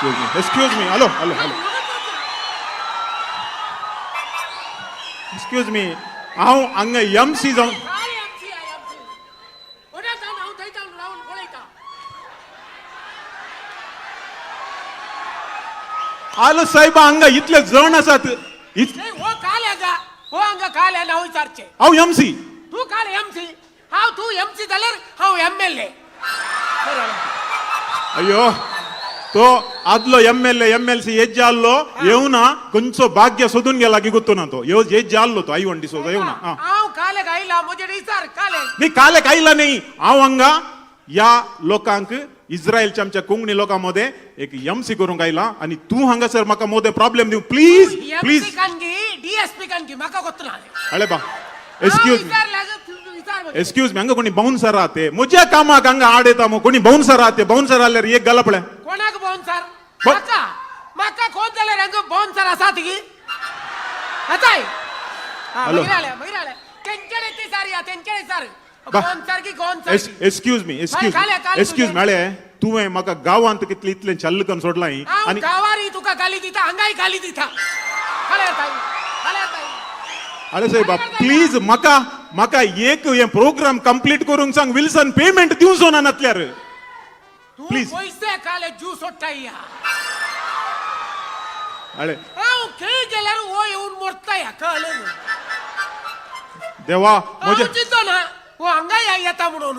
Excuse me, excuse me, hello hello hello, excuse me, हांव हांगा M C जावन काल एमसी एमसी वड्यात हांव थंय रावन पळयता. आलो साहेब, हांगा इतले जण आसात. नाही, हो काल हांगा, हो हांगा काल हांव विचारचे. हांव एम सी. तू काल एमसी, हांव तू एमसी जाल्यार हांव एमएलए. अय्यो, तो आदलो M L A M L C येज जाल्लो येवना, खंयचो भाग्य सोदून गेला की गुत्तो ना तो येज जाल्लो तो आई वंडी सोद येवना. हा. हांव काल आयला म्हजे विचार काल. न्ही, कालेक आयला न्ही. हांव हांगा ह्या लोकांक, इस्रायलच्या आमच्या कोंकणी लोकां मदें एक एम सी करूंक आयला आनी तूं हांगासर म्हाका मोदें प्रॉब्लेम दिवं. Please MC please. कानगी डीएसपी कानगी म्हाका गोत्त ना. अळे बा, एक्सक्यूज मी. विचार म्हजे. एक्सक्यूज मी, हांगा कोणी बाउन्सर आहा? म्हज्या कामाक हांगा आड येता मग कोणी बाउन्सर आहा? बाउन्सर आल्यार एक गला पळय. कोणाक बाउन्सर? म्हाका म्हाका कोण जाल्यार हांगा बाउन्सर आसा ती आताय. हॅलो. मागीर आले, मागीर आले तेंच्यानी ती सारी तेंच्यानी सार बा. बाउन्सर की कोण sir. Excuse me, excuse, काले, काले. एक्सक्यूज. तुझे. मेळे तुवें म्हाका गांवांत कितले इतलें चल्ल करून सोडलां हांव आनी गांवारी तुका गाली दिता, हांगाय गाली दिता. खाल्यार ताई, खाल्यार ताई. अरे साहेबा, प्लीज, म्हाका म्हाका एक हे प्रोग्राम कंप्लीट करूंक सांग. विल्सन पेमेंट दिवचो ना नातल्यार. तूं Please. पयशे काले ज्यू सोडटाय या. अळे. हांव खंय गेल्यार हो येवन मोडटा या, कळ्ळें न्हू? देवा म्हजे. हांव चिंतो ना हो हांगा येता म्हणून.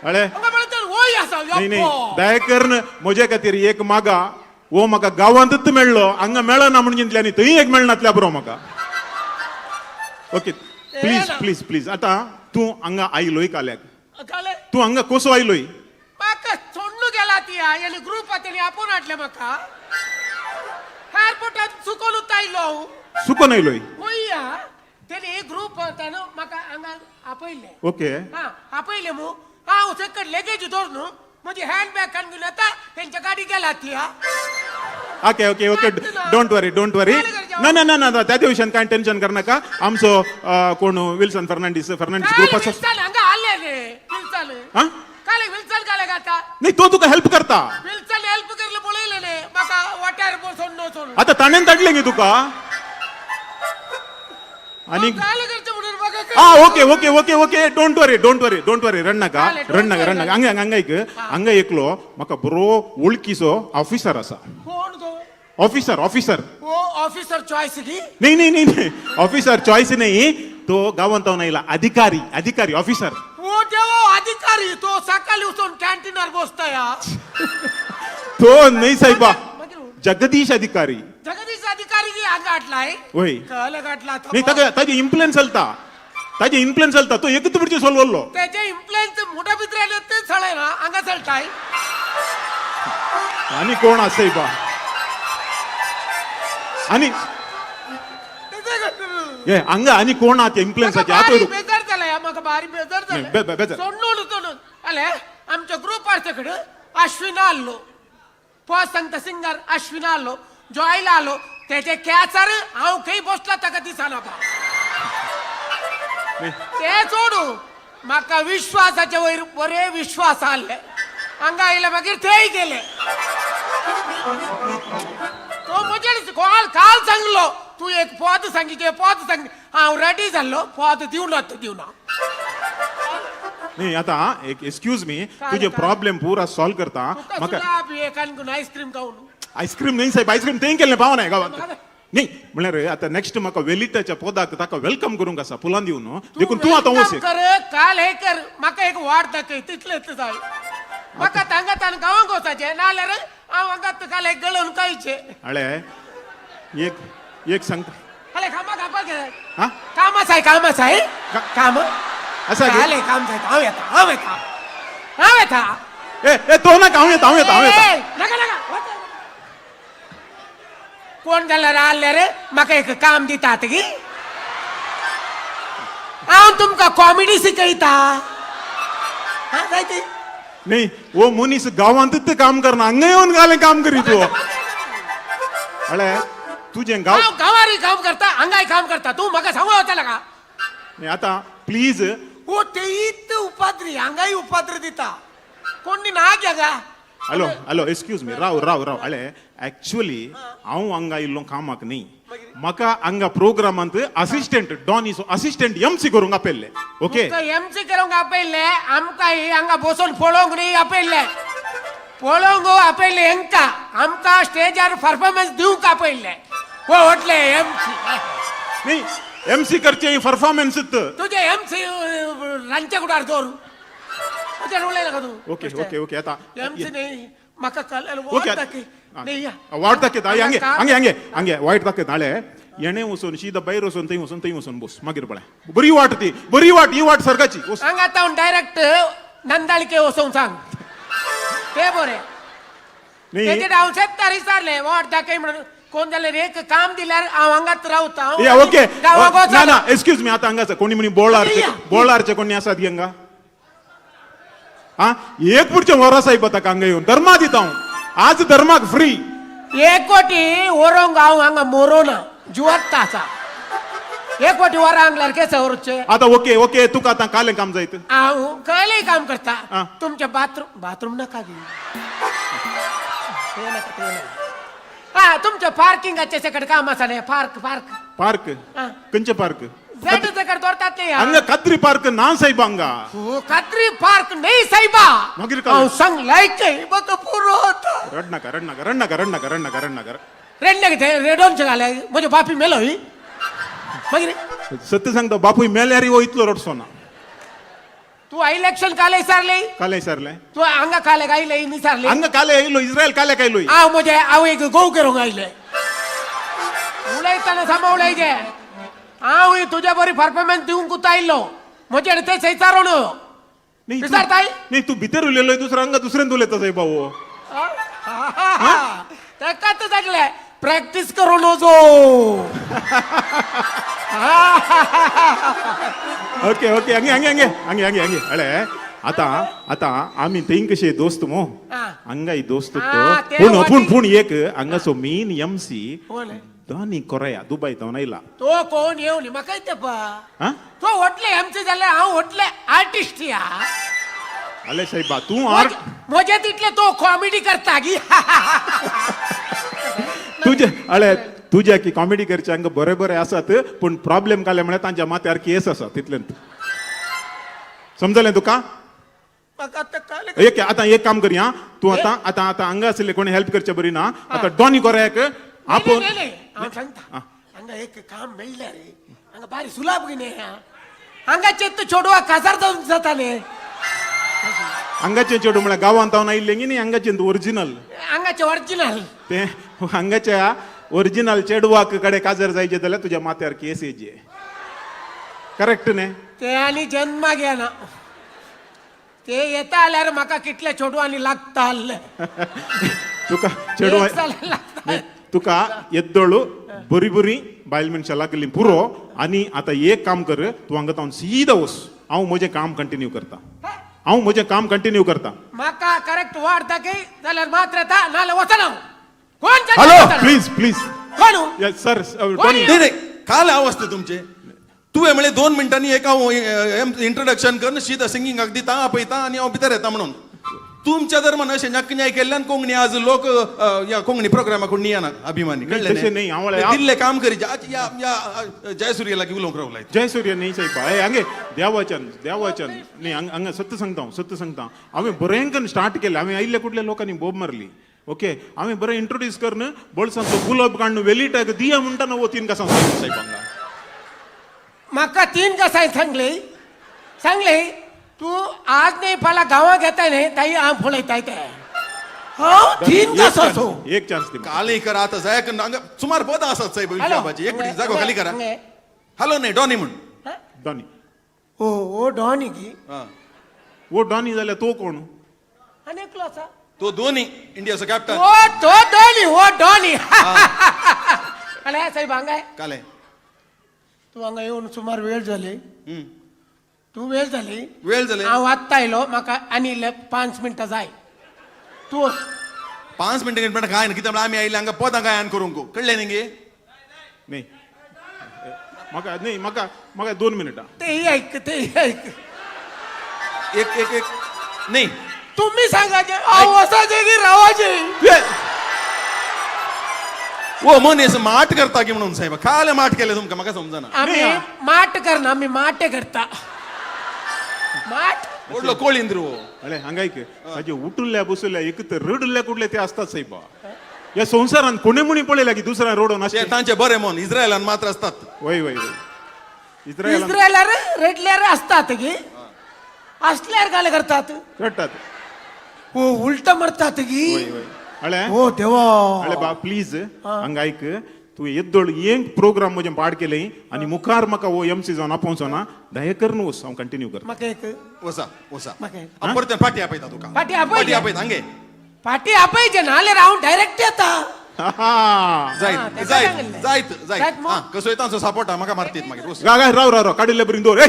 अळे. हांगा पळयता होय आसा. न्ही न्ही. यप्पो. दया करन म्हजे खातीर एक मागा. हो म्हाका गांवांतूच मेळ्ळो, हांगा मेळना म्हण चिंतलें आनी थंय एक मेळनातल्या पुरो म्हाका. Okay, please please please. आतां तूं हांगा आयलोय काल्याक? काले. तूं हांगा कसो आयलोय? म्हाका सोडून गेला ती आनी ग्रुपा तेणी आपोवन हाडलें म्हाका एअरपोर्टात. चुकोन आयलो हांव. सुकोन आयलोय? वय, तेणी ग्रुप ताणें म्हाका हांगा आपयलें. ओके. हा, आपयलें मू हांव सकयल लगेज दवर न्हू, म्हजी हँड बॅग काडून घेवन येता, तेंच्या गाडी गेला ती हा. Okay okay okay, don't worry, don't worry. ना ना ना ना, त्या दिवसान काय टेन्शन करनाका. आमचो कोण विल्सन फर्नांडीस, फर्नांडीस काल ग्रुप आसा. विल्सन हांगा आले रे, विल्सन. हा. काल विल्सन काले घाता. नाही, तो तुका हेल्प करता. विल्सन हेल्प करले पळयले रे म्हाका वाट्यार बसोन वचोन. आता ताणें धाडलें गे तुका आणि काल करचें म्हणून म्हाका. हा, okay okay okay okay, don't worry, don't worry, don't worry. रडनाका. चालेल, don't रडनाका. worry. रडनाका. हांगा हांगा एक, हांगा एकलो म्हाका बरो वळखीचो ऑफिसर आसा. कोण तो? Officer, officer. हो, ऑफिसर चॉयस की. नाही नाही नाही नाही, ऑफिसर चॉईस नाही. तो गावांत आयला अधिकारी, अधिकारी, ऑफिसर. हो देवा, अधिकारी तो सकाळी उठून कॅन्टीनार बसता या. तो नाही साहेबा. मागीर जगदीश अधिकारी. जगदीश अधिकारी की हांगा हाडलाय? वय. कळ्ळें, घातला. नाही, ताका ताजे इन्फ्लुएन्स चलता, ताजे इन्फ्लुएन्स चलता. तो एकच पुढचे सोलवल्लो. त्याचे इन्फ्लुएन्स मोठ्या भितर ते चळय ना, हांगा चलताय. आणि कोण असाय बा आणि हे हांगा आणि कोण आहा ते इन्फ्लुएन्साचे म्हाका आतां? भारी बेजार जालाय, म्हाका भारी बेजार. नाही, बेजार. जालें, सोडून सोडून आले. आमच्या ग्रुपार कडेन अश्विन आल्लो, पॉज सांगता, सिंगर अश्विन आल्लो, जॉयला आलो. तेजे कॅचार हांव खंय बसला ताका दिसना बा. ते सोडू, म्हाका विश्वासाचे वयर बरे विश्वास आसले. हांगा आयले मागीर तेय गेले. तो म्हजे काल काल सांगलो, तूं एक पद सांगितलें, पद सांग. हांव रेडी जाल्लो, पद दिवना तो दिवना. नाही, आता एक एक्सक्यूज मी. काय तुझे काय? प्रॉब्लेम पुरा सॉल्व करता. तुका म्हाका सुद्दां एकान आयस्क्रीम खावन. आयस्क्रीम नाही साहेब, आयस्क्रीम तें केल्लें पावना गांवांत. न्ही, म्हणल्यार आता नेक्स्ट म्हाका वेलिटाच्या पदाक ताका welcome करूंक आसा फुलां दिवन. देखून तूं आतां वच. कर, काल हे कर, म्हाका एक वाट दाखय, तितलेंच जाय म्हाका. तांगा तान गांवांक वचाचें, नाजाल्यार हांव हांगा काल एक गळोवन खायचें. अळे, एक एक सांगता. हले, कामा कापाक. हा. काम आसाय, काम आसाय. काम. आसा गे? काले काम जाय. हांव येता, हांव येता, हांव येता. ए ए, तो नाका, हांव येता, हांव येता, हांव येता. ए, नाका नाका, वच. कोण जाल्यार आसले रे म्हाका एक काम दितात की हांव तुमकां कॉमेडी शिकयता. हा, जाय ती. नाही, वो मनीस गांवांतच काम करना, हांगा येवन घालें काम करीत हो. अळे, तुजें गांव. हांव गांवारूय काम करता, हांगाय काम करता. तूं म्हाका सांगू वचला का? न्ही, आतां प्लीज. हो, तेईत उपाद्री हांगाय उपाद्र दिता. कोणी ना घ्या. हॅलो हॅलो, एक्सक्यूज मी, राव राव राव. अळे, ऍक्च्युअली हांव हांगा इल्लो कामाक न्ही, म्हाका हांगा प्रोग्रामांत असिस्टंट डॉनीचो असिस्टंट एमसी करूंक आपयल्ले, ओके? तुका एमसी करूंक आपयल्ले, आमकां ही हांगा बसून पळोवंक न्ही आपयल्ले. पळोवंक आपयल्ले हेंकां, आमकां स्टेजार परफॉर्मन्स दिवंक आपयल्ले. हो व्हडले एमसी. न्ही, एमसी करचे परफॉर्मन्स. तुजे एमसी रांदच्या कुडार दवर. तुजें उलयला का तूं? ओके ओके ओके, आता एमसी न्ही, म्हाका कळ्ळें. ओके. वाट दाखय न्ही या. वाट दाखयता. हांगे हांगे हांगे हांगे वायट दाखयता. हाळे, येणे वचून शीदा भायर वचून, थंय वचून, थंय वचून बस. मागीर पळय, बरी वाट ती, बरी वाट. ही वाट सर्गाची, वच. हांगा आतां डायरेक्ट नंदाळके वचोंक सांग, ते बरें. न्ही. तेजे हांव शेतकार विचारलें वाट दाखय म्हणून. कोण जाल्यार एक काम दिल्यार हांव हांगाच रावता. हांव ए ओके. गांवाक ना. वचना. ना, एक्सक्यूज मी, आता हांगा आसा कोणी म्हणी बोळारचे? या. बोळारचे कोणी आसात हांगा? हा, एक पुढचे वरा साहेब, आता हांगा येवन धर्मा दिता हांव आज, धर्माक फ्री. एक कोटी वरोंक हांव हांगा मोरोना, जिवत्ता आसा. एक कोटी वरां हांगल्यार केसो व्हरचें? आता ओके ओके, तुका आतां कालें काम जायत? हांव कसलें काम करता. आं. तुमचें बाथरूम, बाथरूम नाका गी, ते नाका, ते नाका. हा, तुमच्या पार्किंगाचे सकट काम आसा न्ही, पार्क पार्क. पार्क? आं. खंयचें पार्क? झेड सकट दवरतात ते. हांगा कात्री पार्क ना साहेब हांगा. हो, कात्री पार्क नाही साहेबा. मागीर काय? हांव सांग लायक म्हाका पुरो आतां. रडनाका, रडनाका, रडनाका, रडनाका, रडनाका, रडनाका. रेडले कितें रेडोनचें घाले? म्हजे बापी मेलो ही मागीर. सत्य सांगता, बापूय मेल्यार हो इतलो रडचो ना. तूं इलेक्शन काले विचारले? कालें विचारलें. तूं हांगा काले आयले विचारले? हांगा काले येयलो, इस्रायल काल्याक आयलो. हांव म्हजे आवयक गोव करूंक आयले. उलयतना सामा उलय गे. हांव ही तुज्या बरी परफॉर्मन्स दिवंक आयलो, म्हजे ते विचारून. न्ही, विचारताय? न्ही, तूं भितर उलयलो, दुसरो हांगा दुसऱ्यान उलयता साहेब हो. ताकाच सांगले, प्रॅक्टीस करून नजो. ओके ओके, हांगे हांगे हांगे हांगे हांगे हांगे. अळे, आता आता आमी थंय कशे दोस्त मो, आं. हांगाय दोस्त. आं, ते पूण पूण वाटी- पूण एक हांगासो मेन एमसी कोण? डॉनी कोरेया दुबय थावन आयला. तो कोण येवन म्हाका येता पा. हा. तो व्हडले एमसी जाल्यार हांव व्हडले आर्टिस्ट या. अले साहेबा, तूं आर्ट म्हजे तितले तो कॉमेडी करता गी. तुजे, अळे, तुज्या की कॉमेडी करचे हांगा बरे बरे आसात, पूण प्रॉब्लेम काले म्हळ्यार तांच्या माथ्यार केस आसा तितलेंत. समजलें तुका? म्हाका आतां कळ्ळें. एक आतां एक काम करया, तूं आतां आतां आतां हांगा आशिल्ले कोणी हेल्प करचे बरी ना. आतां डॉनी कोरेयाक आपोवन नाही, नाही, नाही. हांव सांगता, हांगा एक काम मेळ्ळें रे. हांगा बारी सुलाभ न्ही. हांगाचे तूं चेडवा काजार जावन जाताले. हांगाचे चेडूं म्हळ्यार गांवांत हांव आयिल्लें न्ही, हांगाचे ओरिजिनल. हांगाचे ओरिजिनल. ते हांगाच्या ओरिजिनल चेडवाक कडे काजर जायचे जाल्यार तुज्या माथ्यार केस येयची, करेक्ट न्ही? ते आनी जन्माक येना. ते येता जाल्यार म्हाका कितले चेडवांनी लागता आहले. तुका चेडवा एक जाल्यार लागता. न्ही, तुका येद्दोळू बरी बरी बायल मनशां लागली पुरो. आनी आतां एक काम कर, तूं हांगा तावन सीदा वच. हांव म्हजें काम कंटिन्यू करता, हांव म्हजें काम कंटिन्यू करता. म्हाका करेक्ट वाट दाखय जाल्यार मात्र येता, नाल्यार वचना हांव. कोण जाता हॅलो वचना. Please please. कोण? सर. कोण? नाही नाही, काल आवाज ते तुमचे. तुवें म्हळें 2 मिनटांनी एक हांव इंट्रोडक्शन करून शीत सिंगिंगाक दिता, आपयता आनी हांव भितर येता म्हणून. तुमच्या धर्मान अशें न्याय केल्ल्यान कोंकणी आज लोक ह्या कोंकणी प्रोग्रामाक येना अभिमानी. नाही, कळ्ळें? तशें न्ही, हांव म्हळ्यार- दिल्लें काम करीचे. आज ह्या ह्या जयसुर्या लागीं उलोवंक रावला. जय सूर्य न्ही साहेब. हे हांगे देवाच्यान, देवाच्यान न्ही. हांगा हांगा सत्य सांगता हांव, सत्य सांगता. हांवें बरें करून स्टार्ट केलें. हांवें आयिल्ल्या कुडल्या लोकांनी बोब मारली. ओके, हांवें बरें इंट्रोड्यूस करून बोल्सांचो गुलाब काडून वेलिटाक दिया म्हणटा ना, वो तीन कसां साहेब हांगा. म्हाका तीन कसाय सांगले सांगले, तूं आज न्ही फाल्यां गांवाक येताय न्ही, ताई हांव पळयताय ते. हांव तीन एक कसाचो. चान्स, एक चान्स दी म्हाका. कालय करा आतां जाय हांगा सुमार पदां आसात साहेब विश्वाबाची. एक मिनिट, जागो खाली करा. हॅलो, न्ही, डॉनी म्हण. डॉनी. ओ ओ डॉनी गी. आं. वो डॉनी जाल्यार तो कोण? आनी एकलो आसा. तो धोनी, इंडियाचो कॅप्टन. ओ तो डॉनी, ओ डॉनी. अरे साहेब, हांगा कालय. तूं हांगा येवन सुमार वेळ जाली. तूं वेळ जाली. वेळ जाले. हांव आत्तां आयलो, म्हाका आनी इल्ले 5 मिनटां जाय. तूं वच. 5 मिनटां मिनटां काय ना, कितें म्हळ्यार आमी आयिल्ले हांगा पदां गायन करूंक, कळ्ळें न्ही गे? न्ही, म्हाका न्ही, म्हाका म्हाका 2 मिनटां. तेही ऐक, तेही ऐक. एक एक एक न्ही. तुम्ही सांगाचे हांव वचाचे की रावाचे? ओ मनीस माट करता की म्हणून साहेब, काल माट केले तुमका, म्हाका समजना. आम्ही नाही, माट करना, आम्ही माटे करता माट. व्हडलो कोळींद्र हो. अळे हांगा एक ताजे उठुल्ल्या बसुल्ल्या एक तर रडुल्ल्या कुडले ते असतात साहेब. या संवसारात कोणी म्हणी पळयला की दुसऱ्या रोडोन ते आसचे? तांचे बरे मन इस्रायलान मात्र असतात. वय वय वय, इस्रायलान इस्रायलार रडल्यार असतात की असल्यार काय करतात? रडटात. हो, उलट मरतात की. वय वय, अळे. हो देवा. अळे बा, प्लीज हांगा आयक, तूं येद्दोळ एक प्रोग्राम म्हजें पाड केलें आनी मुखार म्हाका हो एम सी जावन आपोवचो ना, दया करून वच, हांव कंटिन्यू करता. म्हाका एक वसा वसा. म्हाका एक. हांव परत फाटी आपयता तुका. फाटी आपय. फाटी आपयता हांगे. पाटी आपयचे ना जाल्यार हांव डायरेक्ट येता. हा. जायत. तेका जायत. सांगिल्लें. जायत. जायत जायत. मग? हा, कसोय तांचो सपोर्ट म्हाका मारतीत मागीर, वच. गा गा, राव राव राव, काडिल्ल्या बरी दवर, ए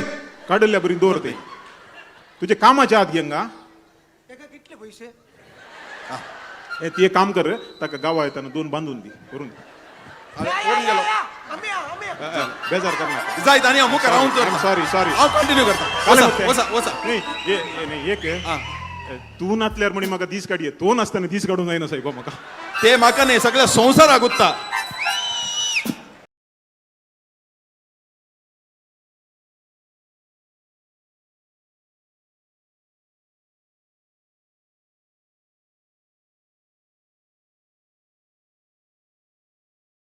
काडिल्ल्या बरी दवर ते तुजे कामाच्या आत घेंगा. तेका कितले पैसे? ए, ती एक काम कर, ताका गावा येताना दोन बांदून दी, करून दी. अरे, या, या, वरून या, गेलो. या. आमी या, आमी या. बेजार करनाका. जायत आनी हांव मुखार रावन. Sorry sorry. हांव कंटिन्यू करता. वसा वसा वसा. नाही ये- ये- नाही, एक हा. तूं नातल्यार म्हणी म्हाका दीस काडये, तूं नासतना दीस काडूंक जायना साहेब म्हाका. ते म्हाका न्ही, सगळ्या संवसाराक उत्ता.